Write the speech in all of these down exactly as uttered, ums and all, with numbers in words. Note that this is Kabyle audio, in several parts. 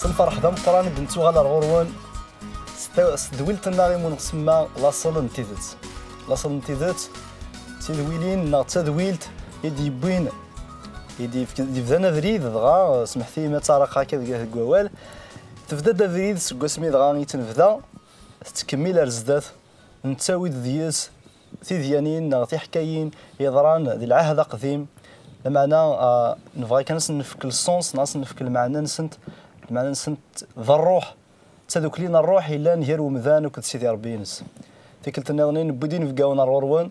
Lferḥ d ameqqran i d-nettuɣal ar ɣur-wen s ta- s tedwilt-nneɣ imu nsemma laṣel n tidet. Laṣel n tidet d tidwilin neɣ d tadwilt i d-yewwin, i d-yefk- d-yebdan abrid, dɣa, eh, smeḥt-iyi ma ttareqeɣ akka deg deg wawal. Tebda-d abrid seg wasmi dɣa i tt-nebda, tettkemmil ar zdat, nettawi-d deg-s tidyanin neɣ tiḥkayin yeḍran di lɛahd aqdim. Lameɛna, ah, nebɣa kan ad sen-nefk lsens neɣ ad sen-nefk lmeɛna-nsent. Lmeɛna-nsent d ṛṛuḥ, d tadukli n ṛṛuḥ yellan gar umdan akked Sidi Ṛebbi-ines. Tikkelt nniḍen newwi-d inebgawen ar ɣur-wen,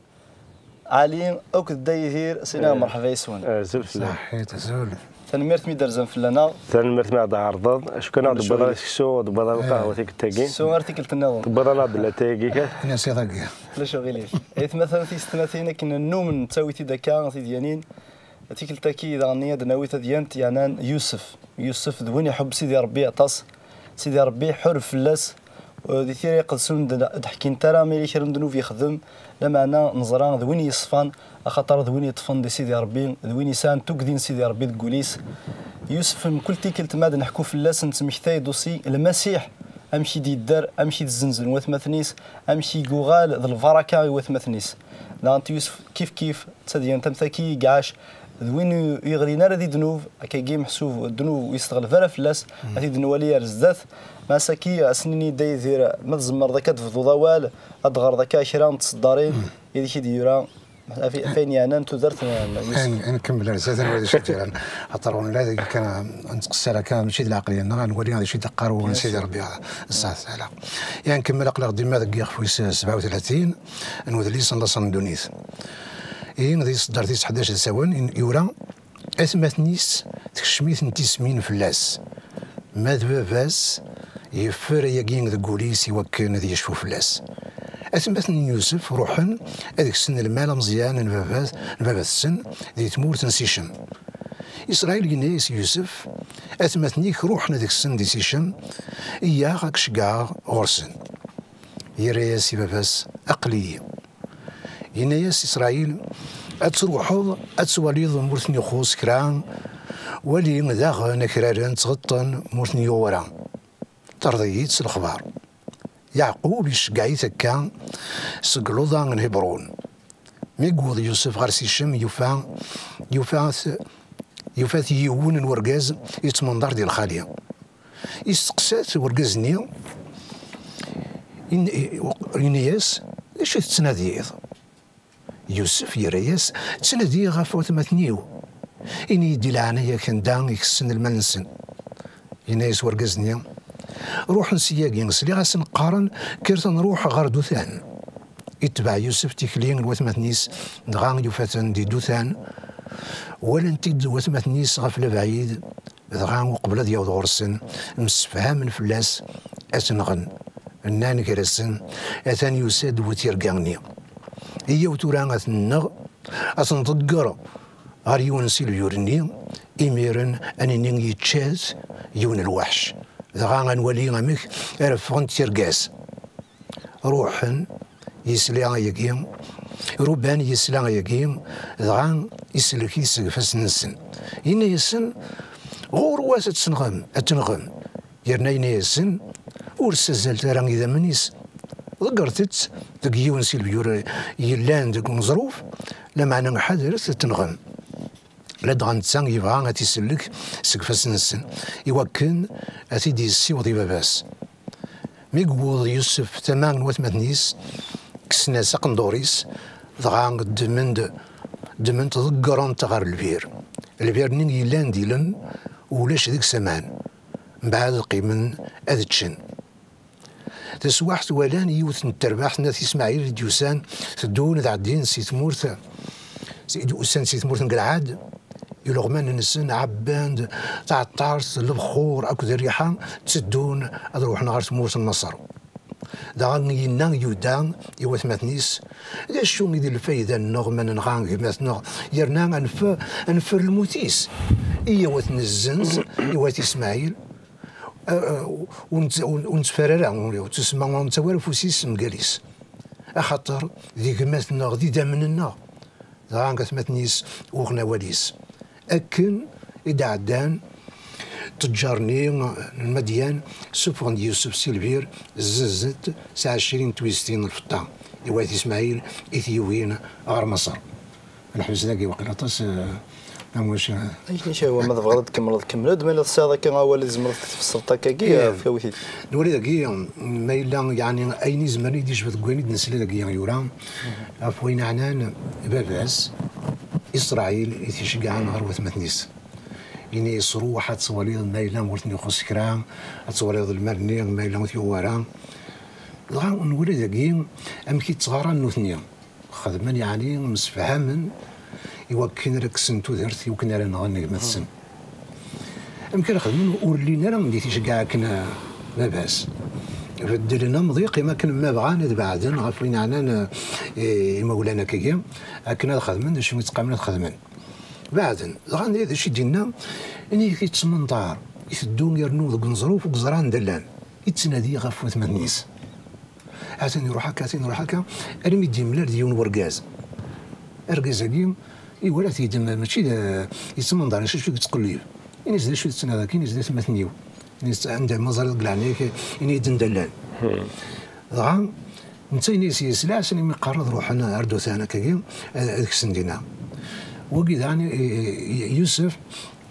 Ɛli akked Dda Yidir, sinaɣ merḥba yes-wen. Azul fell-am. Ṣaḥit, azul. Tanemmirt mi d-terzam fell-aneɣ. Tanemmirt mi aɣ-d-tɛerḍeḍ. Acku kan aɣ-d-tewwiḍ ara seksu, tewwiḍ ara lqahwa tikkelt-tagi. Seksu ar tikkelt nniḍen. Tewwiḍ ara-d latay-agi kan. Ulac aɣilif. Aytmaten tisetmatin akken nnumen nettawi-t-id akka tidyanin. Tikkelt-agi daɣen ad d-nawi tadyant yeɛnan Yusef. Yusef d win iḥubb Sidi Ṛebbi aṭas. Sidi Ṛebbi iḥureb fell-as. Di Tira Iqedsen d- d-ḥkint ara ma yella kra n ddnub yexdem, lameɛna neẓra d win yeṣfan, axaṭer d win yeṭṭfen di Sidi Ṛebbi, d win yesɛan tugdi n Sidi Ṛebbi deg wul-is. Yusef, mkul tikkelt ma d-neḥku fell-as, nettmektay-d usi Lmasiḥ, amek i d-yedder, amek i d-zzenzen watmaten-is, amek i yuɣal d lbaraka i watmaten-is. Daɣen Yusef kif kif, d tadyant am taki i iɛac, d win ur yeɣlin ara di ddnub, akkagi meḥsub ddnub ur yesteɣleb ara fell-as, ad t-id-nwali ar zdat. Ma ass-agi, ad s-nini Dda Yidir, ma tzemreḍ akka ad d-tebduḍ awal, ad d-ɣreḍ akka kra n tseddarin ideg i d-yura, ɣef ɣef wayen yeɛnan tudert n n Yusef. Ad nkemmel ar zdat, ad nwali d acu i d-yeran. Axaṭer ur nelli ara dagi kan, ad nettqessir akka, mačči d lɛeqliya-nneɣ, ad nwali d acu i d-yeqqar Sidi Ṛebbi, Ssaɛa Taɛala. Ad nkemmel aql-aɣ dima deg yixef wis sebɛa u tlatin n udlis n laṣel n ddunit. Ihi, di tseddart tis ḥdac d asawen, i yura, atmaten-is tekcem-iten tismin fell-as. Ma d baba-s, yeffer ayagi deg wul-is i wakken ad yecfu fell-as. Atmaten n Yusef ruḥen ad ksen lmal ameẓyan n baba- n baba-tsen di tmurt n Sicem. Isṛayil yenna-yas i Yusef, atmaten-ik ruḥen ad ksen di Sicem, iyyaɣ ad k-ceggɛeɣ ɣur-sen. Yerra-yas i baba-s, aql-iyi. Yenna-yas Isṛayil, ad truḥeḍ ad twaliḍ ma ur ten-ixuṣṣ kra, wali daɣen akraren ttɣeṭṭen ma ur ten-yuɣ wara. Terḍ-iyi-d s lexbar. Yeɛqub iceggeɛ-it akka seg luḍa n Hebṛun. Mi yewweḍ Yusef ɣer Sicem, yufa, yufa-t, yufa-t yiwen n urgaz yettmenḍar di lxali. Yesteqsa-t urgaz-nni, in- yenna-yas, d acu i tettnadiḍ? Yusef yerra-yas, ttnadiɣ ɣef watmaten-iw. Ini-yi-d di leɛnaya-k anda i kessen lmal-nsen. Yenna-yas urgaz-nni, ruḥen ssyagi, sliɣ-asen qqaren, kkret ad nruḥ ɣer Dutan. Itbeɛ Yusef tikli n watmaten-is, dɣa yufa-ten di Dutan. Walan-t-id watmaten-is ɣef lebɛid, dɣa uqbel ad yaweḍ ɣur-sen, msefhamen fell-as ad t-nɣen. Nnan gar-asen, atan yusa-d bu tirga-nni. Iyyaw tura ad t-nneɣ, ad t-nḍegger ɣer yiwen si lebyur-nni, imiren ad nini yečča-t yiwen lweḥc, dɣa ad nwali amek ara ffɣent tirga-s. Ruḥen, yesla ayagi, Ruben yesla ayagi, dɣa isellek-it seg ifassen-nsen. Yenna-yasen, ɣurwat ad tenɣem, ad tenɣem. Yerna yenna-yasen, ur ssazzlet ara idammen-is. Ḍeggret-tt deg yiwen si lebyur yellan deg uneẓruf, lameɛna ḥadret ad tenɣem. Ladɣa netta yebɣa ad t-isellek seg ifassen-nsen, iwakken ad t-id-yessiweḍ i baba-s. Mi yewweḍ Yusef tama n watmaten-is, kksen-as aqendur-is, dɣa ddmen-t, ddmen-t ḍeggren-t ɣer lbir. Lbir-nni yellan d ilem, ulac deg-s aman. Mbeɛd qqimen ad ččen. Taswaḥt walan yiwet n terbaɛt n At Ismaɛil i d-yusan, teddun ad ɛeddin si tmurt, i d-usan si tmurt n Galɛad, ileɣman-nsen ɛebban-d taɛeṭṭart, lebxur akked rriḥa, tteddun ad ruḥen ɣer tmurt n Maṣer. Daɣen yenna Yuda i watmaten-is, d acu i d lfayda-nneɣ ma nenɣa gma-tneɣ, yerna ad nef-, ad neffer lmut-is? Iyyaw ad t-nezzenz i wat Ismaɛil. A-, a-, ur nett-, ur, ur nettfar ara, ur, ur tusemma, ur nettawi ara afus-is mgal-is. Axaṭer d gma-tneɣ, d idammen-nneɣ. Dɣa atmaten-is uɣen awal-is. Akken i d-ɛeddan, Ttejjar-nni n Madyan ssufɣen-d Yusef si lbir, zzenzen-t s ɛecrin n twiztin n lfeṭṭa i wat Ismaɛil i t-yewwin ɣer Maṣer. Neḥbes dagi waqil aṭas, eh, am wac, eh, Ayen i k-yehwan, ma tebɣiḍ ad tkemmleḍ, kemmel-d, ma yella tesɛiḍ akka awal i tzemreḍ ad t-tfessreḍ akkagi, Ih. Efk-awit-it. Nwali dagi, ma yella, yeɛni, ayen izemren i d-yecba deg wayen i d-nesla dagi yura, ɣef wayen ɛnan baba-s, Isṛayil, i t-iceggɛen ɣer watmaten-is. Ini-as: "Ruḥ ad twaliḍ ma yella ur ten-ixuṣṣ kra, ad twaliḍ lmal-nni ma yella ur t-yuɣ wara." Dɣa nwala dagi amek i ttɣaran nutni. Xedmen, yeɛni, msefhamen i wakken ara kksen tudert, i wakken ara nɣen gma-tsen. Amek ara xedmen, ur llin ara di ticeggaɛ akken, eh, baba-s. Beddlen amḍiq, imi akken ma bɣan ad beɛden ɣef wayen ɛnan, eh, imawlan akkagi, akken ad xedmen d acu i ttqamen ad xedmen. Beɛden, dɣa d acu i d-yenna, ini-k yettmenṭar, iteddu yernu deg uneẓruf ur yeẓri anda llan, ittnadi ɣef watmaten-is. Atan iruḥ akka, atan iruḥ akka, armi d-yemlal d yiwen wergaz. Argaz-agi iwala-t-id, ma-, mačči d, yettmenḍar, acu i yettqellib. Ini-as: "D acu i tettnadiḍ akka?" Ini-as: "D atmaten-iw." Ini-as: "Anda ma ẓriɣ deg leɛnaya-k, ini-yi-d anda llan." Dɣa netta ini-as: "Yeslaɛsen imi qqaren ad ruḥen ar Dutan akkagi, ad, ad ksen dinna." Wagi daɣen, i, i, i, Yusef,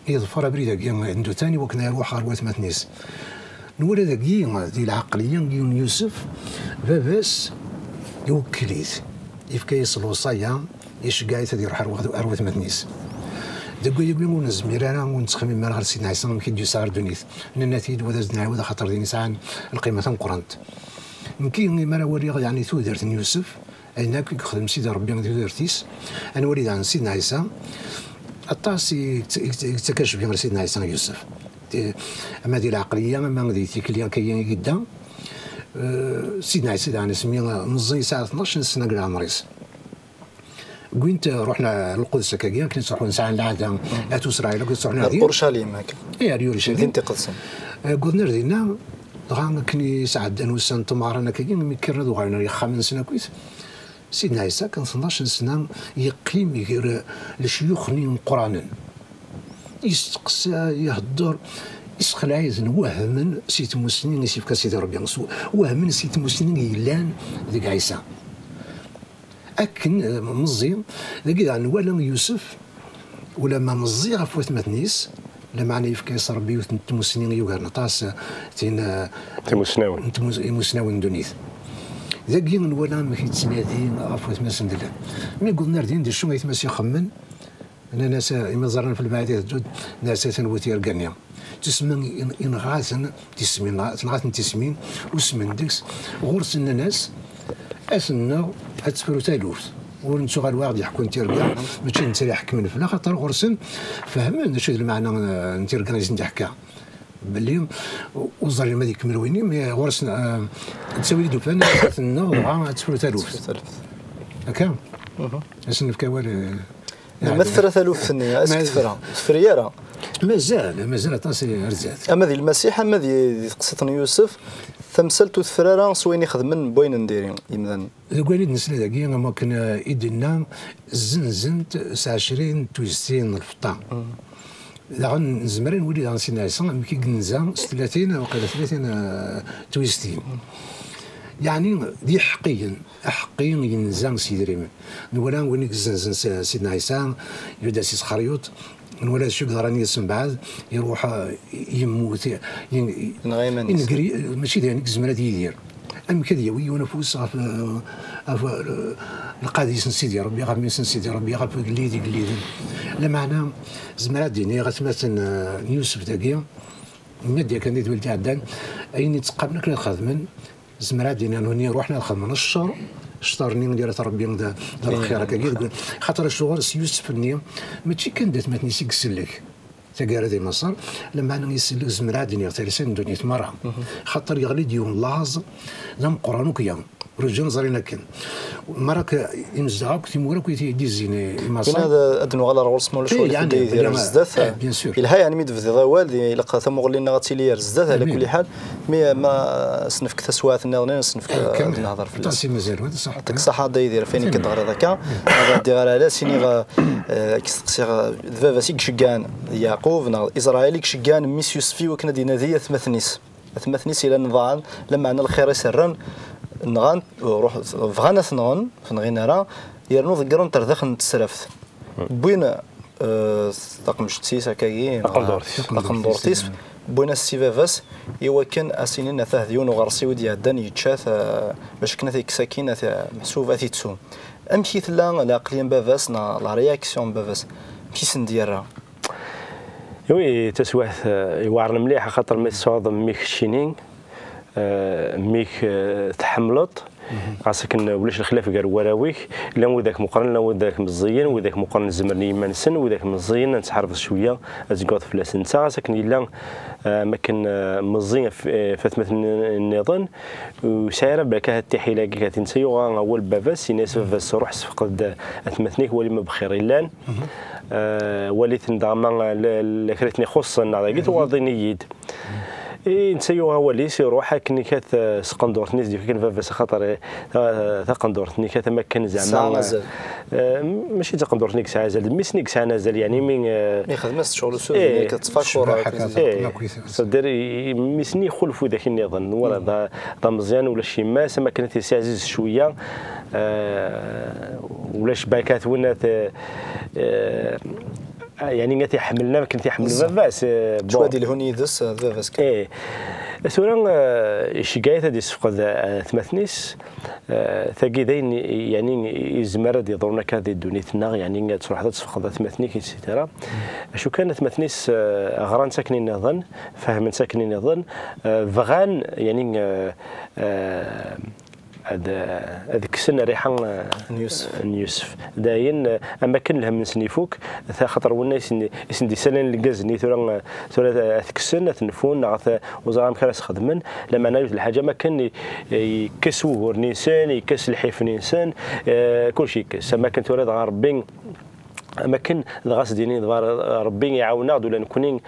yeḍfer abrid-agi n Dutan i wakken ad iruḥ ɣer watmaten-is. Nwala dagi di lɛeqliya n yiwen Yusef, baba-s iwekkel-it, yefka-yas lewṣaya, iceggeɛ-it ad iruḥ ar wa-, ar watmaten-is. Deg wayagi ur nezmir ara, ur nettxemmim ara ɣer Sidna Ɛisa amek i d-yusa ɣer ddunit. Nenna-t-id, wa d as-d-nɛiwed, axaṭer d ayen yesɛan lqima tameqqrant. Nekki, mi ara waliɣ, yeɛni, tudert n Yusef, ayen akk i yexdem Sidi Ṛebbi di tudert-is, ad nwali daɣen Sidna Ɛisa, aṭas i yett-, i yett-, i yettak acbi ɣer Sidna Ɛisa Yusef. Ti-, ama di lɛeqliya, ama di tikli akka i yedda, eh, Sidna Ɛisa daɣen asmi meẓẓi yesɛa tnac n sna deg leɛmer-is. Wwin-t, ruḥen ɣer Lquds akkagi, akken i ttruḥun, sɛan lɛada, at Usṛayil akk i ttruḥen ar din. Urcalim, akka. I ar Yurcalim. Din tiqedsen. Eh, wwḍen ar dinna, dɣa akken i sɛeddan ussan n tmeɣra akkagi, mi kkren ad uɣalen ar yexxamen-nsen akkit, Sidna Ɛisa kan tnac n sna yeqqim gar lecyux-nni imeqqranen. Yesteqsa, ihedder, isexleɛ-iten, wehmen si tmusni i s-yefka Sidi Ṛebbi. S-, wehmen si tmusni yellan deg Ɛisa. Akken, eh, meẓẓi, dagi daɣen nwala Yusef, ulamma meẓẓi ɣef watmaten-is, lameɛna yefka-yas Ṛebbi yiwet n tmusni yugaren aṭas, eh, tin, eh, Timusnawen. n tmus-, imusnawen n ddunit. Dagi nwala amek yettnadi ɣef watmaten-is. Mi wwḍen ar din, d acu ay atma-s ixemmen? Nnan-as, eh, imi ẓran ɣef lmeɛda i teddud, nnan-as: "Atan bu tirga-nni." Tusma in-, inɣa-ten tismin, tenɣa-ten tismin, usmen deg-s. Ɣur-sen nnan-as: "Ad ten-nneɣ, ad tefru taluft." Ur nettuɣal wa ɣ-d-yeḥkun tirga, mačči d netta ara iḥekmen fell-aɣ, axaṭer ɣur-sen fehmen d acu d lmeɛna, eh, n tirga i sen-d-iḥka. Belli ur ẓrin ma ad ikemmel win-nni, mi ɣur-sen, eh, d ttawil i d-ufan, ad ten-nneɣ, dɣa ad tefru taluft. Akka? Ad sen-nefk awal, eh, Ma tefra taluft-nni, ass tefra, tefri ara. Mazal, mazal aṭas ar zdat. Ama di Lmasiḥ, ama di, di teqsiṭ n Yusef, tamsalt ur tefri ara s wayen i xedmen n wayen n diri yimdanen. Deg wayen i d-nesla dagi, am wakken, eh, i d-nenna, zzenzen-t s ɛecrin n twiztin n lfeṭṭa. Daɣen nezmer ad nwali daɣen Sidna Ɛisa amek i yenza s tlatin, waqila tlatin, eh, twiztin. Yeɛni d iḥeqqiyen. Aḥeqqi yenza s yidrimen. Nwala win i yezzenzen s-, Sidna Ɛisa, Yudas Isxaryut, nwala d acu i yeḍran yis mbeɛd, iruḥ, eh, yemmut, i-, i-, Yenɣa iman-is. Ineggri, mačči d ayen i yezmer ad yidir. Amek ad yawi yiwen afus ɣef, eh, ɣef, eh, lqadis n Sidi Ṛebbi, ɣef mmi-s n Sidi Ṛebbi, ɣef ugellid igelliden? Lameɛna, zemreɣ ad d-iniɣ atmaten, eh, n Yusef dagi, nna-d yakan di ddwil d-iɛeddan, ayen i tteqqamen akken ad xedmen, Zemreɣ ad d-iniɣ nutni ruḥen ad xedmen ccer, ccer-nni n yir Ṛebbi d, d lxir akkagi, deg, xaṭer acuɣer s Yusef-nni, mačči kan d atmaten-is i isellek taggara di Maṣer, lameɛna isellek, zemreɣ ad d-iniɣ, talsa n ddunit merra. Xaṭer yeɣli-d yiwen laẓ d ameqqran akk ya. Ruǧan ẓrin akken. Marak imezdaɣ akk timura akk i d-izzin imaṣan. Ad nuɣal ar ɣur-s ma ulac wallet, Dda Yidir, ar zdat. Yelha, yeɛni mi d-tebdiḍ awal, ilaq tamuɣli-nneɣ ad tili ar zdat, ɛla kulli ḥal. Mi ma s-nefk taswiɛt nniḍen, ad s-nefk ad nehder fell-as. Aṭas i mazal, wa d ṣṣeḥ. Yeɛṭik ṣṣeḥḥa, Dda Yidir, ɣef wayen i k-d-ɣriɣ akka. Ad ɛeddiɣ ar ala, ad s-iniɣ ad k-steqsiɣ, d baba-s i iceggɛen Yeɛqub neɣ Isṛayil i iceggɛen mmi-s Yusef i wakken ad inadi atmaten-is? Atmaten-is yellan ḍaɛen, lameɛna lxir i s-rran, nɣan, ruḥ, bɣan ad t-nɣen, ur t-nɣin ara, yernu ḍeggren-t ar daxel n tesraft. Wwin taqemjeṭ-is akkagi, taqendurt-is, wwin-as-tt i baba-s i wakken ad s-inin atah d yiwen uɣersiw i d-iɛeddan yečča-t, bac akken ad t-ikkes akkin, meḥsub ad t-ittu. Amek i tella lɛeqliya n baba-s neɣ la réaction n baba-s? Amek i sen-d-yerra? Oui, taswiɛt iweɛren mliḥ, axaṭer mi tesɛuḍ mmi-k keččini, mmi-k tḥemmleḍ, ɣas akken ulac lexlaf gar warraw-ik, llan widak meqqren, llan widak meẓẓiyen, widak meqqren zemren i yiman-nsen, widak meẓẓiyen ad ttḥarbeḍ cwiya ad teggeḍ fell-asen. Netta ɣas akken yella am akken meẓẓi ɣef atmaten nniḍen, ur yesɛi ara balak ahat tiḥila-agi, ahat netta yuɣa awal n baba-s, yenna-yas baba-s ruḥ sfeqd-d atmaten-ik, wali ma bxir i llan. Wali-ten daɣ ma la kra i ten-ixuṣṣen neɣ dagi tuɣaḍ ini-yi-d. I netta yuɣ awal-is, iruḥ akken ikat s tqendurt-nni s-d-ifkan baba-s, axaṭer taqendurt-nni ikat am akken zeɛma mačči d taqendurt-nni yesɛa azal, d mmi-s-nni yesɛan azal, yeɛni mi ixdem-as ccɣel usuden, tettfakuṛ. C'est-à-dire mmi-s-nni ixulef widak nniḍen, wala d ameẓyan ulac yemma-s, am akken ad t-yessiɛziz cwiya, ulac bakat win ad yeɛni ad t-iḥemmlen am akken t-iḥemmel baba-s. Ttwad ilhun yid-s d baba-s kan. Tura iceggeɛ-it ad yessefqed atmaten-is. Tagi d ayen yeɛni yezmer ad yeḍrun akka di ddunit-nneɣ, yeɛni ad truḥeḍ ad tesfeqdeḍ atmaten-ik, et cetera. Acu kan atmaten-is ɣran-tt akken nniḍen, fehmen-tt akken nniḍen, bɣan yeɛni ad, ad kksen rriḥa n Yusef. Dayen, am akken lhemm-nsen ifuk, axaṭer winna i sen-d-issalan lgaz-nni, tura, tura ad t-kksen, ad t-nfun, neɣ ur ẓriɣ amek ara s-xedmen, lameɛna yiwet lḥaǧa, am akken yekkes wugur-nsen, yekkes lḥif-nsen, kulci yekkes. Am akken tura dɣa Rebbi am akken dɣa s-d-inin dɣa Rebbi iɛawen-aɣ-d ula nekkni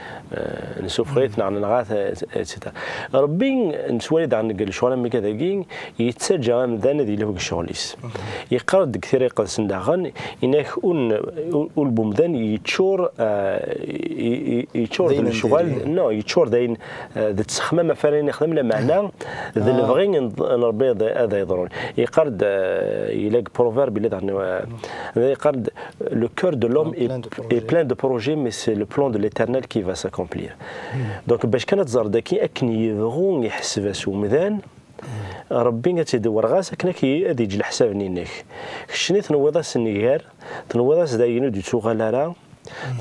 nessufeɣ-it neɣ nenɣa-t, et cetera. Rebbi nettwali daɣen deg lecɣal am wigad-agi yettaǧǧa amdan ad yelhu deg ccɣel-is. Yeqqar-d deg Tira Iqedsen daɣen, inak ulbu umdan yeččur, yeččur d lecɣal, non, yeččur d ayen d ttexmam ɣef ara nexdem, lameɛna d lebɣi n Rebbi ad yeḍrun. Yeqqar-d, yella deg Proverbe, yella daɣen, yeqqar-d, le cœur de l'homme est, est plein de projets, mais c'est le plan de l'Éternel qui va s'accomplir. Donc bac kan ad tẓer daki akken yebɣu iḥseb-as umdan, Rebbi ad tt-id-iwerɣ-as akken ad yeǧǧ leḥsab-nni-inek. Keččni tenwiḍ-as nnger, tenwiḍ-as d ayen ur d-yettuɣal ara,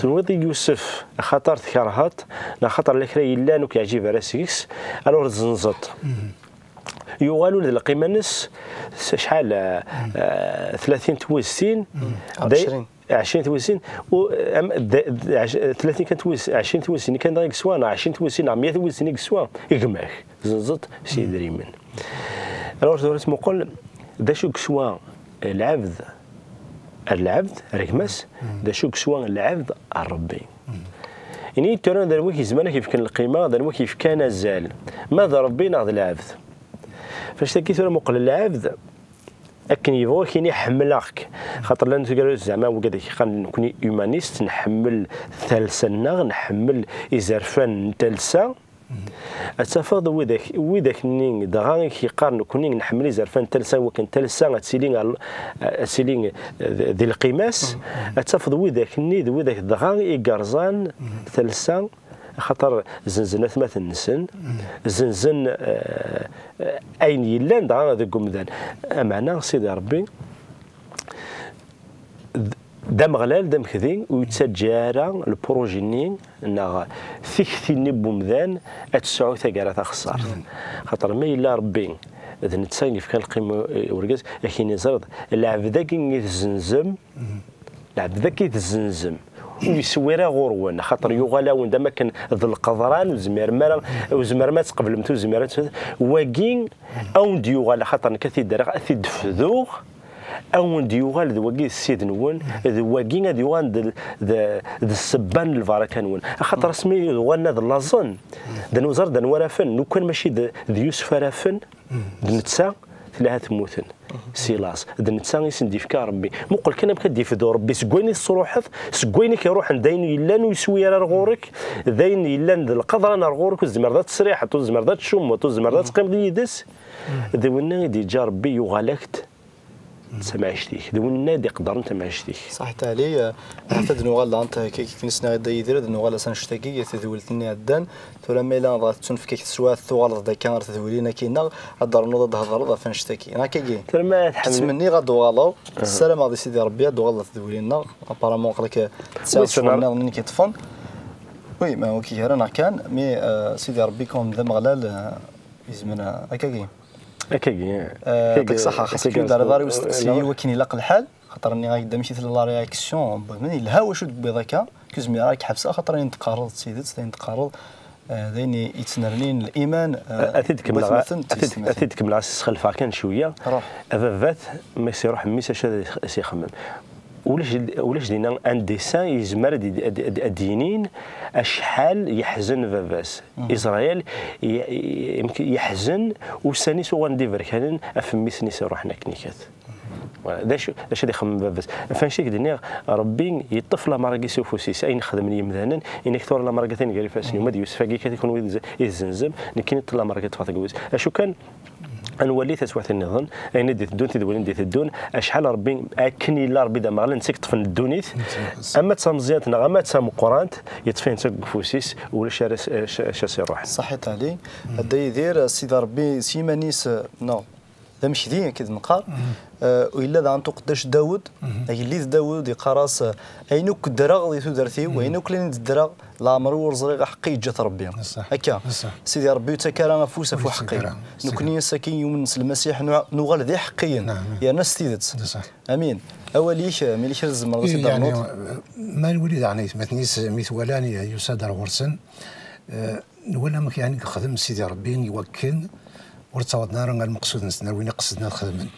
tenwiḍ i Yusef axaṭer tkerheḍ, neɣ axaṭer la kra yellan ur k-yeɛǧib ara seg-s, alors tzenzeḍ. Yuɣal ula d lqima-nnes s acḥal, tlatin tweztin, ɛecrin tweztin, tlatin kan tweztin, ɛecrin tweztin kan dɣa i yeswa, neɣ ɛecrin tweztin neɣ mya tweztin i yeswa gma-k, tzenzeḍ s yedrimen. Alors tura tmuqel d acu i yeswa lɛebd ar lɛebd, ar gma-s, d acu i yeswa lɛebd ar Rebbi. Ini-yi-d tura d anwa i k-yezmer ad k-yefken lqima, d anwa i k-yefkan azal, ma d Rebbi neɣ d lɛebd? F'ac tagi tura muqel lɛebd, akken yebɣu ad k-yini ḥemmleɣ-k, xaṭer llan tugar zeɛma wigad i k-yeqqaren nekkni humaniste, nḥemmel talsa-nneɣ, nḥemmel izerfan n talsa. Ad tafeḍ widak, widak-nni dɣa i k-yeqqaren nekkni nḥemmel izerfan n talsa, wakken talsa ad tili, ad tili di lqima-s, ad tafeḍ widak-nni d widak dɣa i yerẓan talsa, axaṭer zenzen atmaten-nsen, zenzen ayen yellan dɣa deg umdan. Ameɛna Sidi Rebbi d ameɣlal, d amekdi, ur yettaǧǧa ara lpruji-nni neɣ tikti-nni n wemdan ad tesɛu taggara taxeṣṣart. Xaṭer ma yella Rebbi d netta i yefkan lqima i urgaz, ad k-yini ẓriḍ, lɛebd-agi i tzenzem, lɛebd-agi i tzenzem, ur yeswir ara ɣur-wen, axaṭer yuɣal-awen-d am akken d lqeḍran, ur tezmirem ara, ur tezmirem ad tqeblemt, ur tezmirem ad t-, wagi, a wen-d-yuɣal, axaṭer nekk ad t-id-rreɣ, ad t-id-fduɣ, a wen-d-yuɣal d wagi d ssid-nwen, d wagi ad yuɣal d, d, d ssebba n lbaraka-nwen. Axaṭer asmi uɣalen ad llaẓen, d anuzar d anwa ara afen, lukan mačči d, d Yusef ara afen, d netta, tlaha temmuten si laẓ. D netta i sen-d-yefka Rebbi. Muqel kan amek ad d-yefdu Rebbi seg wayen i tesruḥeḍ, seg wayen i k-iruḥen, d ayen yellan ur yeswi ara ar ɣur-k, d ayen yellan d lqadran ar ɣur-k, ur tezmireḍ ad tesriḥeḍ, ur tezmireḍ ad tcummeḍ, ur tezmireḍ ad teqqimeḍ yid-s. D winna i d-yeǧǧa Rebbi, yuɣal-ak-d d tamɛict-ik. D winna i d-iqeddren tamɛict-ik. Ṣaḥit a Ɛli, eh, ahat ad nuɣal daɣen, k-, k-, akken i s-nniɣ i Dda Yidir, ad nuɣal s annect-agi, i tedwilt-nni iɛeddan. Tura ma yella dɣa tettunefk-ak teswiɛt tuɣaleḍ-d akka ar tedwilin-agi-nneɣ, ad d-ternuḍ ad d-thedreḍ ɣef annect-agi. Neɣ akkagi? Tura ma tḥemmel- Ttmenniɣ ad d-uɣaleḍ. Ssarameɣ di Sidi Rebbi ad d-tuɣaleḍ ɣer tedwilin-nneɣ. Apparemment aql-ak tesɛiḍ ccɣel nniḍen i k-iṭṭfen. Oui, ma ur k-gar neɣ kan, mais, euh, Sidi Rebbi kan d Ameɣlal, euh, yezmer, euh, akkagi. Akkagi. Euh, akkagi, yeɛṭik ṣṣeḥḥa, xas akkagi, ur d-terriḍ ara i usteqsi i wakken ilaq lḥal, xaṭer nniɣ-ak-d amek i tella la réaction n wudem, yelha wacu d-tewwiḍ akka, ur zmireɣ ad k-ḥebseɣ, xaṭer ayen d-teqqareḍ d tidet, ayen d-teqqareḍ, euh, d ayen i, yettnernin liman, euh, a t-id-kemmleɣ, a t-id-kemmleɣ, ad s-sxelfeɣ kan cwiya. Ruḥ. A baba-t, ma s-iruḥ mmi-s, acu ad s-ixemmem? Ulac, ulac dinna un dessin yezmer ad, ad, ad, ad d-yinin acḥal yeḥzen baba-s. Isṛayil ye-, ye-, yeḥzen ussan-is uɣalen d iberkanen ɣef mmi-s-nni s-iruḥen akken ikat. Voilà. D acu, d acu ad ixemmem baba-s? Ɣef annect i k-d-nniɣ, Rebbi yeṭṭef lamer-agi s ufus-is, ayen xedmen yemdanen, inek tura lamer-agi atan gar ifassen-iw. Ma d Yusef-agi kat i kunwi i tzenzem, nekkini lamer-agi ṭṭfeɣ deg wis. Acu kan, ad nwali taswiɛt nniḍen, ayen i d-iteddun, tidwilin d-iteddun, acḥal Rebbi, akken yella Rebbi d Ameɣlal, netta i yeṭṭfen ddunit, ama d tameẓyant neɣ ama d tameqqrant, yeṭṭef-iten akk deg ufus-is, ulac ara s-, s-, s-, as-iruḥen. Ṣaḥit a Ɛli. A Dda Yidir, Sidi Rebbi s yiman-is, neɣ d amekdi, akka i d-neqqar, eh, yella daɣen uqeddac Dawed, agellid Dawed, yeqqar-as, eh, ayen akk ddreɣ di tudert-iw, ayen akk llan d-ddreɣ, leɛmer ur ẓriɣ aḥeqqi yeǧǧa-t Rebbi. Akka. Sidi Rebbi ur yettak ara afus ɣef uḥeqqi. Nekkni ass-agi yumen s Lmasiḥ, nu-, nuɣal d iḥeqqiyen, yerna s tidet. Amin. Awal-ik, eh, mi kra tzemreḍ ad t-id-ternuḍ? Ma nwali daɣen aytmaten-is, mi t-walan yusa-d ar ɣur-sen, eh, nwala amek yeɛni yexdem Sidi Rebbi i wakken ur ttawaḍen ara ar lmeqsud-nsen, ar win i qesden ad xedmen.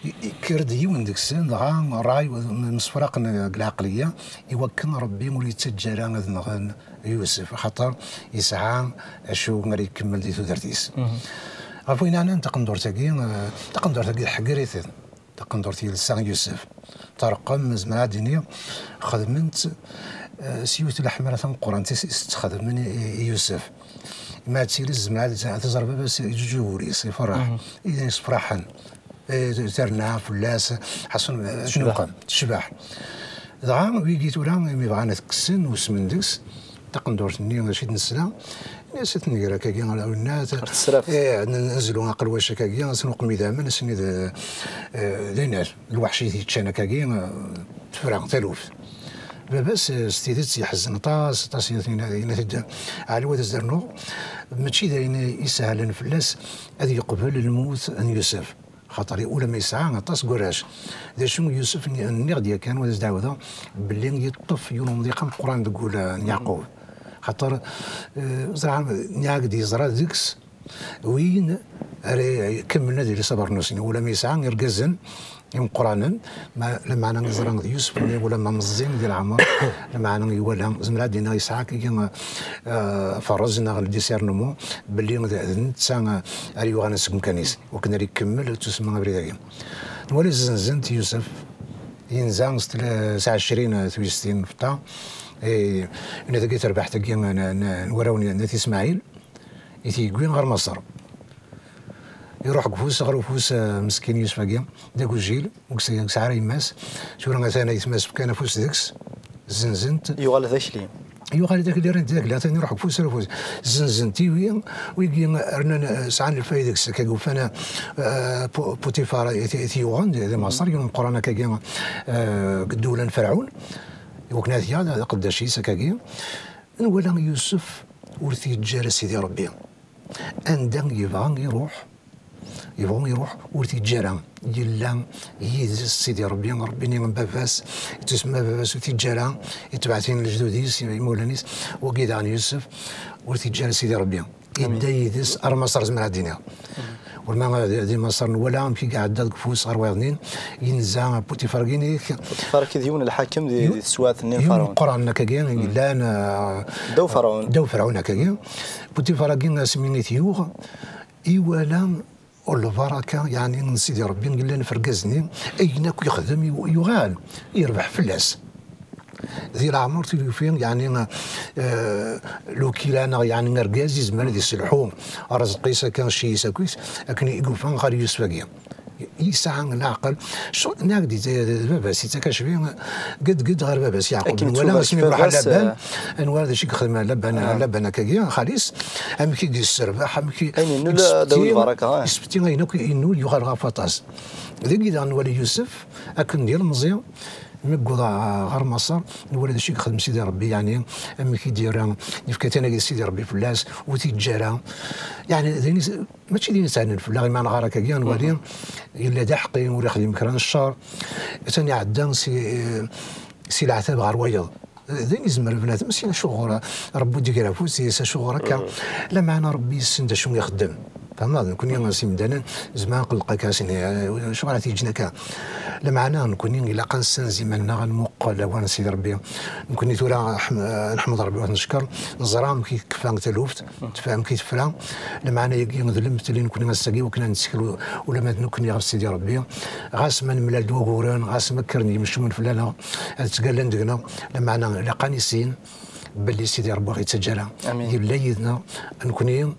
I-, ikker-d yiwen deg-sen, dɣa ṛṛay, msefraqen deg lɛeqliya, i wakken Rebbi ur yettaǧǧa ara ad nɣen Yusef, axaṭer yesɛa acu ara ikemmel di tudert-is. Ɣef wayen ɛnan taqendurt-agi, eh, taqendurt-agi tḥegger-iten. Taqendurt yelsa Yusef. Terqem, zemreɣ ad d-iniɣ, xedmen-tt, eh, s yiwet n leḥmala tameqqrant i s-, i s-tt-xedmen i, i, i Yusef. Ma ad tili, zemreɣ ad, ad tẓer baba-s yeǧǧuǧug wul-is, iferreḥ. I d-yessefraḥen. Eh, terna fell-as, ḥaṣun, eh, tecbeḥ. Tecbeḥ. Dɣa, wigi tura, imi bɣan ad t-kksen, usmen deg-s, taqendurt-nni, d acu i d-nesla, ini-as ad t-nger akkagi, ar winna, ar tesraft. Eh, n-, nezlu aqelwac akkagi, ad s-nuqem idammen, ass-nni d, eh, d inal, lweḥc i t-yeččan akkagi, eh, tefra, taluft. Baba-s, eh, s tidet yeḥzen aṭas, aṭas, yenna-t-id Ɛli, ad as-d-rnuɣ, mačči d ayen isehlen fell-as ad yeqbel lmut n Yusef. Xaṭer ulamma yesɛa aṭas n warrac. D acu Yusef, nni-, nniɣ-d yakan, wa d as-d-ɛawdeɣ, belli yeṭṭef yiwen umḍiq ameqqran deg wul, eh, n Yeɛqub. Xaṭer, eh, ẓriɣ, nniɣ-ak-d yeẓra deg-s win ara ikemmlen ad yili s abernus-nni. Ulamma yesɛa irgazen imeqqranen, ma-, lameɛna yeẓra d Yusef-nni, ulamma meẓẓi di leɛmer, lameɛna iwala, zemreɣ ad d-iniɣ yesɛa akkagi, eh, aferrez neɣ le discernement, belli d, d netta, eh, ara yuɣalen seg umkan-is. Wakken ara ikemmel, ad tusemma abrid-agi. Nwala zzenzen-t Yusef, yenza s tla-, s ɛecrin tuyestin, fta, eh, dagi terbaḥt-agi n, n, n warraw n, n At Ismaɛil, i t-yewwi ɣer Maṣer. Iruḥ deg ufus, ɣer ufus, eh, meskin Yusef-agi, d agujil, ur yesɛi ara yemma-s. Tura atan aytma-s fkan afus deg-s, zzenzen-t. Yuɣal d akli. Yuɣal d akli, rran-t d akli, atan iruḥ deg ufus ar ufus. Zzenzen-t, iwi, wigi rnan, eh, sɛan lfayda deg-s, akka ufan, eh, Pu-, Putifar i t-, i t-yuɣen di, di Maṣer, yiwen umeqqran akkagi, eh, deg ddewla n Ferɛun, iwakken ad t-yaɣ, d aqeddac-is akkagi. Nwala Yusef ur t-yeǧǧa ara Sidi Rebbi. Anda yebɣa iruḥ, Yebɣu iruḥ, ur t-yeǧǧa ara. Yella yid-s Sidi Ṛebbi, Ṛebbi-nni n baba-s, yettusemma baba-s ur t-yeǧǧa ara, yetbeɛ tin n lejdud-is, imawlan-is, wagi daɣen Yusef, ur t-yeǧǧa ara Sidi Ṛebbi. Yedda yid-s ar Maṣer, zemreɣ ad d-iniɣ. Wala ma di Maṣer nwala amek i iɛedda deg ufus ɣer wayeḍ-nni, yenza Putifar-agi-nni. Putifar-agi d yiwen n lḥakem di, di teswiɛt-nni n yiwen Ferɛun. Meqqran akkagi, yellan, ah, ddaw Ferɛun. Ddaw Ferɛun akkagi. Putifar-agi asmi i t-yuɣ, iwala ur lbaraka, yeɛni, n Sidi Ṛebbi yellan f urgaz-nni, ayen akk yexdem yu-, yuɣal yerbeḥ fell-as. Di leɛmer ur t-yufi, yeɛni, eh, lukila neɣ, yeɛni, argaz yezmer ad iselḥu Ṛezqi-s akka, cci-s akkit, akken i yufa ɣer Yusef-agi. Yesɛa leɛqel. Nniɣ-d, d baba-s, yettak acbi, ged, ged ɣer baba-s Yeɛqub. Akken nwala asmi iruḥ ɣer Laban, eh, nwala d acu i yexdem Laban, Laban akkagi, xali-s, amek i d-yesserbeḥ, amek i, ayen yennul i d-yesbetti, daw lbaraka, eh. Yesbetti ayen akk yennul, yuɣal ɣef waṭas. Dagi daɣen nwala Yusef, akken d ilemẓi, mi yewweḍ ɣer Maṣer, nwala d acu i yexdem Sidi Ṛebbi, yeɛni, amek i d-yerra, yefka tanagit Sidi Ṛebbi fell-as, ur t-yeǧǧa ara. Yeɛni, d ayen i s-, mačči d ayen i sɛan fell-aɣ, imi neɣra akkagi, nwali, yella d aḥeqqi, ur ixdim kra n ccer, atan iɛedda si, si leɛtab ɣer wayeḍ. D ayen izmer bnadem, si acuɣer Ṛebbi ur d-iger afus-is, acuɣer akka? Lameɛna Ṛebbi yessen d acu i ixeddem. Tfehmeḍ? Nekni s imdanen, nezmer ad nqelleq akka, s-, acuɣer ara t-yeǧǧen akka? Lameɛna nekni ilaq ad nessenz iman-nneɣ, ad nmuqel awal n Sidi Ṛebbi. Nekni tura, ḥm-, nḥemmeḍ Ṛebbi, ad t-neckeṛ, neẓra amek i tekfa taluft, tefra amek i tefra. Lameɛna-agi d lemtel i nekni ass-agi, wakken ad nettkel u-, ula ma d nekni ɣef Sidi Ṛebbi. Ɣas ma nemlal-d waguren, ɣas ma kkren yimcumen fell-aneɣ, ad ttgallan deg-neɣ, lameɛna ilaq ad nissin belli Sidi Ṛebbi ur ɣ-yettaǧǧa ara. Amin. Yella yid-neɣ, nekni,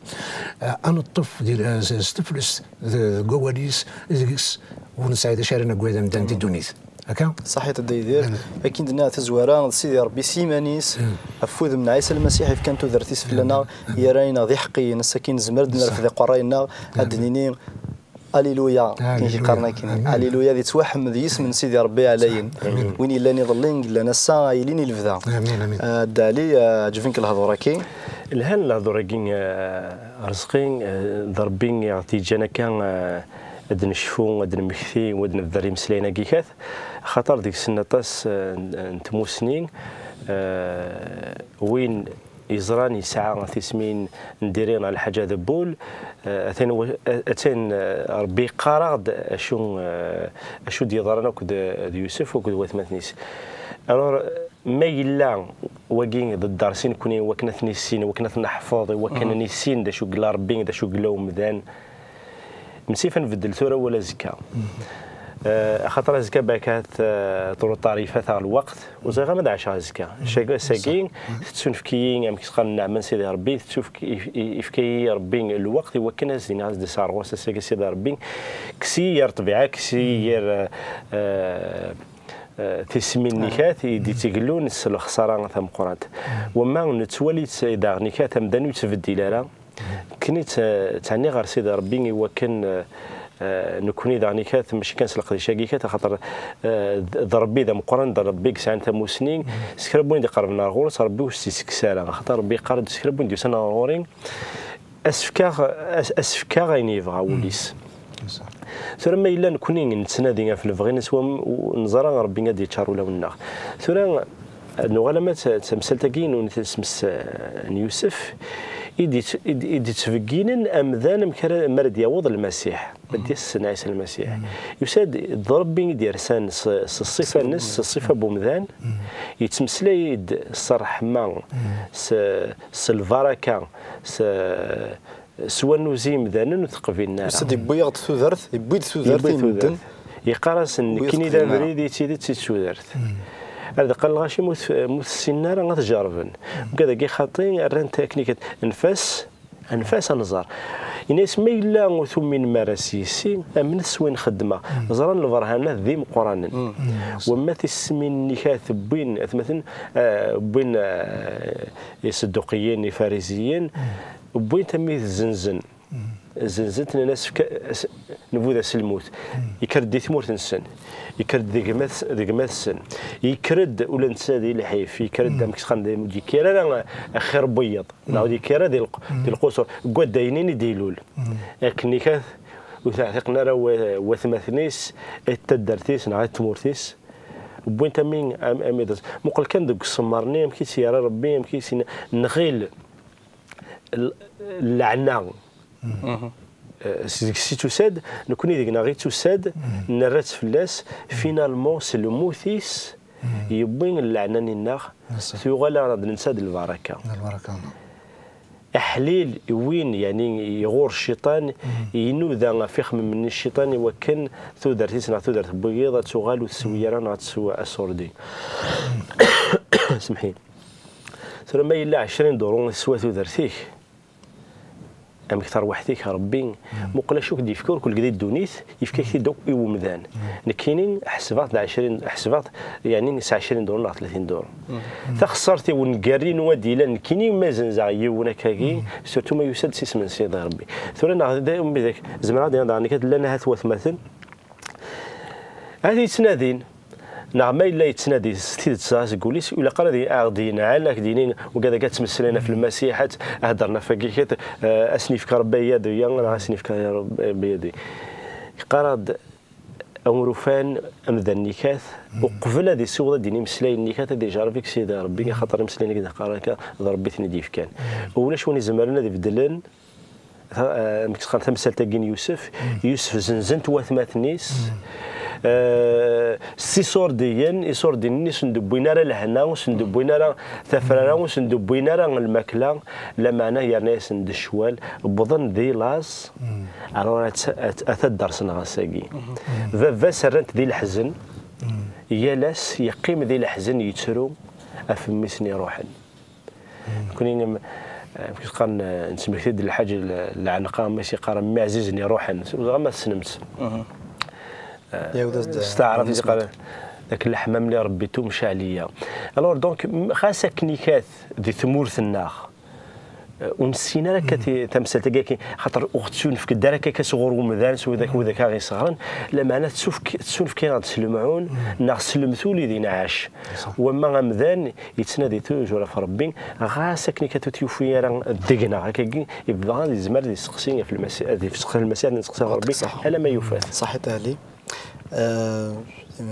eh, ad neṭṭef di, eh, s, s teflest, d-, deg wawal-is, deg-s, ur nesɛi d acu ara nagad amdan di ddunit. Akka? Ṣaḥit a Dda Yidir. Amin. Akken d-nniɣ tazwara, d Sidi Ṛebbi s yiman-is, ɣef wudem n Ɛisa Lmasiḥ, ifkan tudert-is fell-aneɣ, yerra-aneɣ d iḥeqqiyen. Ass-agi nezmer ad nerfed iqerray-nneɣ, ad d-nini, Aliluya, akken i qqaren akken. Amin. Aliluya, ad yettwaḥmed yisem n Sidi Ṛebbi ɛlayen. Amin. Win yellan iḍelli, yellan ass-a, ad yilin i lebda. Amin, amin. Ah, Dda Ɛli, ah, ɛeǧben-k lehdur-agi? Lhan lehdur-agi, ah, Ṛezqi, ah, d Ṛebbi i ɣ-t-yeǧǧan akka, ah, ad d-necfu, ad d-nemmekti, ad d-nebder imeslayen-agi kat. Axaṭer deg-sen aṭas, eh, n, n tmusni, eh, win yeẓran yesɛa tismin n diri neɣ lḥaǧa d wul, eh, atan wa-, a-, atan, eh, Ṛebbi yeqqar-aɣ-d acu, eh, acu d-yeḍran akked, d Yusef akked watmaten-is. Alors, ma yella wagi d ddersi nekni, wakken ad t-nissin, wakken ad t-neḥfeḍ, wakken ad nissin d acu yella Ṛebbi, d acu yella umdan, Msif ad nbeddel tura wala azekka. Eh, axaṭer azekka bakat, eh, trop tard, ifat-aɣ lweqt, ur ẓriɣ ara ma ad ɛaceɣ azekka. Cagi, ass-agi, tettunefk-iyi, amek ttqan nneɛma n Sidi Ṛebbi, tettufk-, if-, i-, ifka-yi Ṛebbi lweqt i wakken ad s-d-iniɣ, ad s-d-sseṛɣuɣ ass-agi a Sidi Ṛebbi, kkes-iyi yir ṭṭbiɛa, kkes-iyi yir, eh, eh, eh, tismin-nni kat i d-ittegllun s lexṣara tameqqrant. Wamma nettwali-tt daɣen-ikat amdan ur yettbeddil ara, Nekkni tt-, ttɛenniɣ ɣer Sidi Ṛebbi i wakken, eh, eh, nekkni daɣen ikat, mačči kan s leqdic-agi ikat, axaṭer, eh, d, d Ṛebbi d ameqqran, d Ṛebbi i yesɛan tamusni, s kra n win d-iqerben ar ɣur-s, Ṛebbi ur s-tt-ittekkes ara, axaṭer Ṛebbi yeqqar-d s kra n win d-yusan ar ɣur-i, ad s-fkeɣ, ad, ad s-fkeɣ ayen yebɣa wul-is. Tura ma yella nekkni nettnadi ɣef lebɣi-nnes, wam-, neẓra Ṛebbi ad d-yeččar ulawen-nneɣ. Tura, Ad nuɣal ama d ta-, d tamsalt-agi n, n, n Yusef, i d-yett-, i d-, i d-yettbegginen amdan amek ara, mi ara d-yaweḍ Lmasiḥ, ma d-yassen Ɛisa Lmasiḥ. Yusa-d d Ṛebbi i d-yersan s, s ṣṣifa-nnes, s ṣṣifa n umdan, yettmeslay-d s ṛṛeḥma, s, s lbaraka, s, s wannuz i yimdanen ur t-qbilen ara. Yusa-d, yewwi-yaɣ-d tudert, yewwi-d tudert i medden. Yeqqar-asen, nekkini d abrid, i d tidet, i d tudert. Ad qqalen lɣaci ma ur t-, ma ur t-ssinen ara, ad t-jerrben. Ugad-agi xaṭi, rran-t akken i kat-, anef-as, anef-as ad nẓer. Yenna-yas, ma yella ur tuminem ara s yis-i, amnet s wayen xeddmeɣ. Ẓran lberhanat d imeqqranen. Wamma tismin-nni kat wwin, atmaten, ah, wwin, ah, Isedduqiyen, Ifariziyen, wwin-t armi zzenzen. Zzenzen-t, nnan-as, fka-, as-, nbu-d-as lmut. Yekker-d di tmurt-nsen, yekker-d di gma-, di gma-tsen, yekker-d ula netta di lḥif, yekker-d amek ttxan-, ur d-yekkir ara axir n wiyeḍ, neɣ ur d-yekkir ara di lq-, di lqusur, deg waddayen-nni i d-ilul. Akken i kat, Ur teɛtiqen ara wa- watmaten-is, i taddart-is neɣ i tmurt-is. Wwin-t ami, am- ami d-, muqel kan deg usemmer-nni, amek i s-yerra Rebbi, amek i s-, nɣil l- lɛna. Eh, s- deg-s i tusa-d, nekni deg-neɣ i tusa-d, nerra-tt fell-as, finalement s lmut-is yewwi lɛna-nni-nneɣ, tuɣal-aɣ-d netta d lbaraka. Aḥlil win, yani, iɣur cciṭan, inuda ɣef ixemmimen n cciṭan i wakken tudert-is neɣ tudert n wiyiḍ ad tuɣal ur teswi ara neɣ ad teswi asurdi. Semḥi. Tura ma yella ɛecrin duru i teswa tudert-ik, amek tarwiḥt-ik, Rebbi, muqel acu k-d-yefka, ur k-lged i ddunit, yefka-k-t-id akk i wemdan. Nekkini ḥesbeɣ-t d ɛecrin, ḥesbeɣ-t, yani, s ɛecrin duru neɣ tlatin duru. Taxessart-iw n gerri n wad yellan, nekkini ma zenzeɣ yiwen akkagi, surtout ma yusa-d s isem n Sidi Rebbi. Tura neɣ d, d, zemreɣ ad d-iniɣ daɣen nekk llan ahat watmaten, ahat yettnadin, neɣ ma yella yettnadi s tidet dɣa seg wul-is, ur ilaq ara ad aɣ-d-yenɛel, ad k-d-yini, wigad akka ttmeslayen ɣef Lmasiḥ, ad heddren ɣef wagi, ad, eh, ad sen-yefk Rebbi ayadu-ya, neɣ ad sen-yefk Rebbi ayadu-ya. Yeqqar-aɣ-d, a win ufan amdan-nni kat, uqbel ad isiweḍ ad d-yini imeslayen-nni kat, ad ijerreb-ik Sidi Rebbi, axaṭer imeslayen-agi d-qqar akka, d Rebbi i ten-id-yefkan. Ulac win izemren ad ibeddlen ta- eh, amek ttqan tamsalt-agi n Yusef, Yusef zenzen-t watmaten-is, eh, s isurdiyen, isurdiyen-nni ur sen-d-wwin ara lehna, ur sen-d-wwin ara tafrara, ur sen-d-wwin ara lmakla, lameɛna yerna-yasen-d ccwal, wwḍen di laẓ, alors ad t- ad t- ad t-ad-dersen ɣas-agi. Baba-s rran-t di leḥzen, yal ass yeqqim di leḥzen yettru ɣef mmi-s-nni iruḥen. Nekkni nem- eh, amek qqaren, eh, nettmekti-d lḥaǧ l- lɛenqa, ma s-yeqqar mmi ɛzizen iruḥen, s- dɣa ma tessnem-tt. Eh, s taɛrabt i s-yeqqaren dak leḥmam li Rebbi tumec ɛliya. Alors donc, m- xas akken ikat di tmurt-nneɣ, eh, ur nessin ara akka ti- tamsalt-agi, xaṭer ur ɣ-tettunefk-d ara akka sɣur umdan, s widak, widak aɣ-iseɣren, lameɛna tettunefk-, tettunefk-aɣ-d s lemɛun, neɣ s lemtul i d-inɛac. Wamma amdan yettnadi toujours ɣef Rebbi, ɣas akken akka ur t-yufi ara deg-neɣ, akkagi, yebɣa ad yezmer ad yesteqsi ɣef Lmasiḥ, ad yesteqsi Lmasiḥ, ad yesteqsi ɣef Rebbi, alamma yufa-t. Ṣaḥit a Ali. Eh,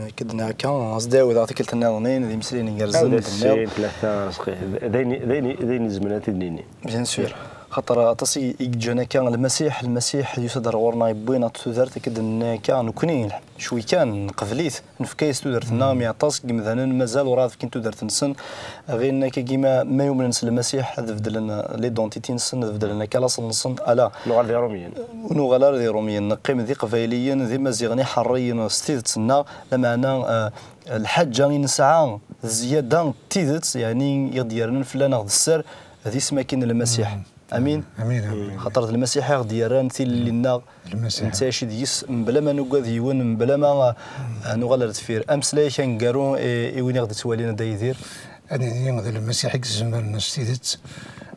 akken d-nniɣ akka, ad s-d-ɛawdeɣ tikkelt nniḍen, d imeslayen igerrzen. Ɛawed-as sin, tlata, Rezqi. D ayen, d ayen, d ayen izemren ad t-id-nini. Bien sûr. Xaṭer aṭas i, i yeǧǧan akka Lmasiḥ, Lmasiḥ yusa-d ar ɣur-neɣ, yewwi-neɣ-d tudert, akken d-nenna akka, nekkni cwi kan nqebl-it, nefka-yas tudert-nneɣ, mi aṭas n yimdanen mazal ur ɛad fkin tudert-nsen. Ɣilen akkagi ma, ma yumnen s Lmasiḥ ad beddlen l'identité-nsen, ad beddlen akka laṣel-nsen, ala. Nuɣal d Iṛumyen. Ur nuɣal ara d Iṛumyen, neqqim d Iqbayliyen, d Imaziɣen iḥeṛṛiyen s tidet-nneɣ, lameɛna, eh, lḥaǧa i nesɛa d zzyada n tidet, yeɛni i ɣ-d-yernan fell-aneɣ d sser, d isem-agi n Lmasiḥ. Amin. Amin, amin. Xaṭer d Lmasiḥ i ɣ-d-yerran tilelli-nneɣ, nettɛici deg-s mebla ma nugad yiwen, mebla ma, eh, nuɣal ar deffir. Ameslay-ik aneggaru i, i win i ɣ-d-ittwalin, a Dda Yidir. Ad nini d Lmasiḥ i izemren s tidet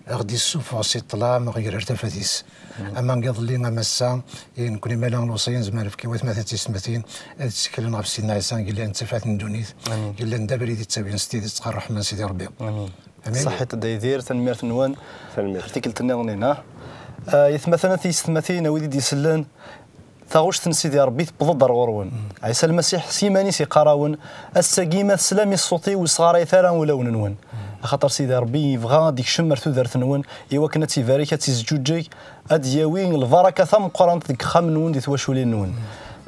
a ɣ-d-issufeɣ si ṭṭlam, a ɣ-yerr ar tafat-is. Ama deg iḍelli, ama ass-a, i nekkni ma llan lewṣaya nezmer ad nefk i watmaten d tiyessetmatin ad tteklen ɣef Sidna Ɛisa, yellan d tafat n ddunit, yellan d abrid i ttawin s tidet ɣer ṛṛeḥma n Sidi Ṛebbi. Amin. Amin. Ṣaḥit a Dda Yidir, tanemmirt-nwen. Tanemmirt. Ar tikkelt nniḍen, ha? Ah, aytmaten, a tiyessetmatin, a wid i d-isellen, taɣect n Sidi Ṛebbi tewweḍ-d ar ɣur-wen. Ɛisa Lmasiḥ s yiman-is iqqar-awen, ass-agi ma teslam i ṣṣut-iw, ur sɣarayet ara ulawen-nwen. Axaṭer Sidi Ṛebbi yebɣa ad d-ikcem ar tudert-nwen, i wakken ad tt-ibarek, ad tt-izǧuǧǧeg, ad d-yawi lbaraka tameqqrant deg ixxamen-nwen, di twaculin-nwen.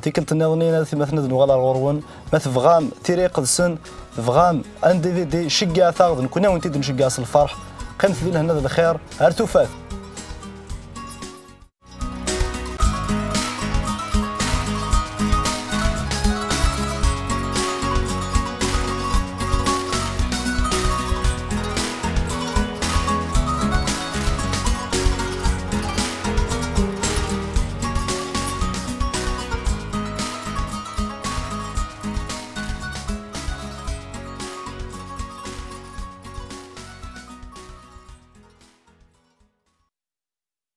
Tikkelt nniḍen, a tiyessetmatin, ad nuɣal ar ɣur-wen. Ma tebɣam Tira Iqedsen, tebɣam un D V D, ceggɛet-aɣ, d nekkni a wen-t-id-nceggeɛ s lferḥ. Qqimet di lehna d lxir, ar tufat.